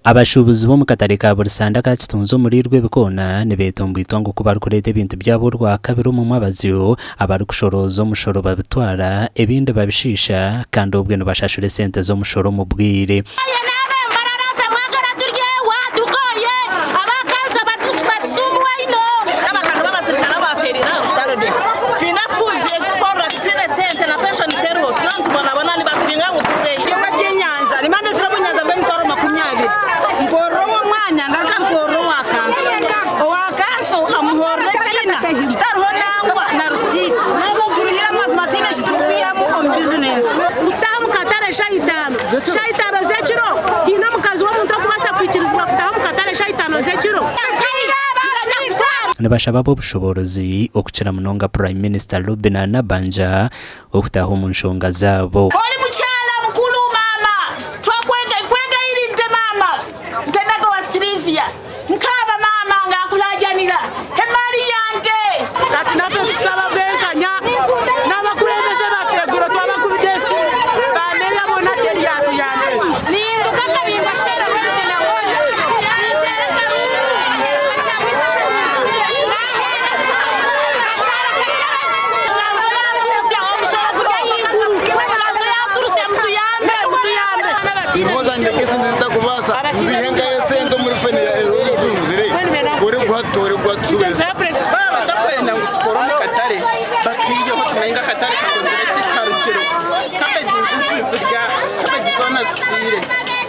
Abashuubuzi b'omu katare ka Burisanda aka Kitunzi omuri Rwebikoona nibetomboitwa ngu ku barikureeta ebintu byabo orwakabiri omu mwabazyo, abarikushorooza omushoro babitwara, ebindi babishiisha kandi obwe nibashashura esente z'omushoro omu bwire. Mporora ow'omwanya ngaruka mporora owa kanso. Owa kanso amuhorera ekiina kitariho nangwa na risiiti. Turuhire amazima tihaine eki turikwihamu omu bizinesi. Kutaha omu katare shaaha itaano, shaaha itaano z'ekiro haine omukazi w'omuntu orikubaasa kwikirizibwa kutaha omu katare shaaha itaano z'ekiro? Nibashaba ab'obushoboorozi okukira munonga Prime Minister Robinah Nabbanja okutaaha omu nshonga zaabo. Oli mukyala mukulu maama twakwega nkwegayiridde maama nze Nagawa Sylvia nkaaba maama nga nkulajanira emaali yange. Kati naffe tusaba bwenkanya n'abakulembeze baffe eguro twabakubidde esimu ba meeya bona teri atuyambire. Ninduka akabingo sheera Rwemigyenda Ward, ninteera akaruuru aheeru kakyagwize akaruuru, naheereza Kataara Kakyebezi. Baaba batakwenda ngu tukore omu katare batwiheho tumanye ngu akatare kakozire ki karugireho. Kabeegi nzizi ziri aha, kabeegi zoona zifiire.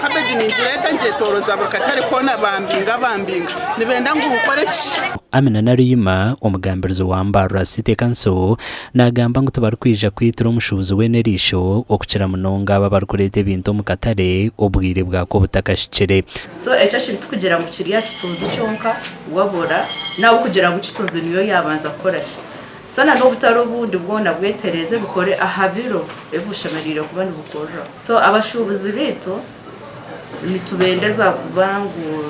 Kabeegi ningireeta ngyetoroza buri katare koona bambinga bambinga. Nibenda ngu nkore ki? Amina Naluyima, omugambirizi wa Mbarara City Council naagamba ngu tibarikwija kwitira omushuubuzi weena eriisho okukira munonga abo abarikureeta ebintu omu katare obwire bwako butakahikire. So ekyo ekintu tikugira ngu kiri aha kitunzi kyonka wabura nahabw'okugira ngu kitunzi niyo yabanza kukora ki. So na n'obutare obundi bwona bwetereeze bukore aha biro ebi bushemereire kuba nibukoreraho. So abashuubuzi baitu nitubendeza kuba ngu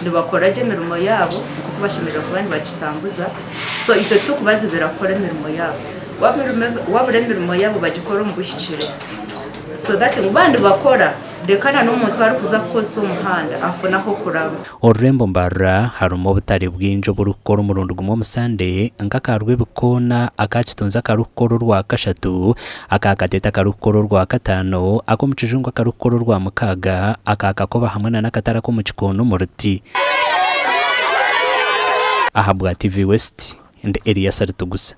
nibakora gye emirimo yaabo nk'oku bashemereire kuba nibagitambuza so itwe titukubazibira kukora emirimo yaabo. Wabura emirimo yaabo bagikore omu buhikire so that ngu baaba nibakora reka na n'omuntu arikuza kukozesa omuhanda afune ah'okuraba. Orurembo Mbarara harimu obutare bwingi oburikukora omurundi gumwe omu Sande nk'aka Rwebikoona, aka Kitunzi akarikukora Orwakashatu, aka Katete akarikukora Orwakataano, ak'omu Kijungu akarikukora Orwamukaaga, aka Kakoba hamwe na n'akatare ak'omu Kikoona omu Ruti. Ahabwa TV West, ndi Elias Ritugusa.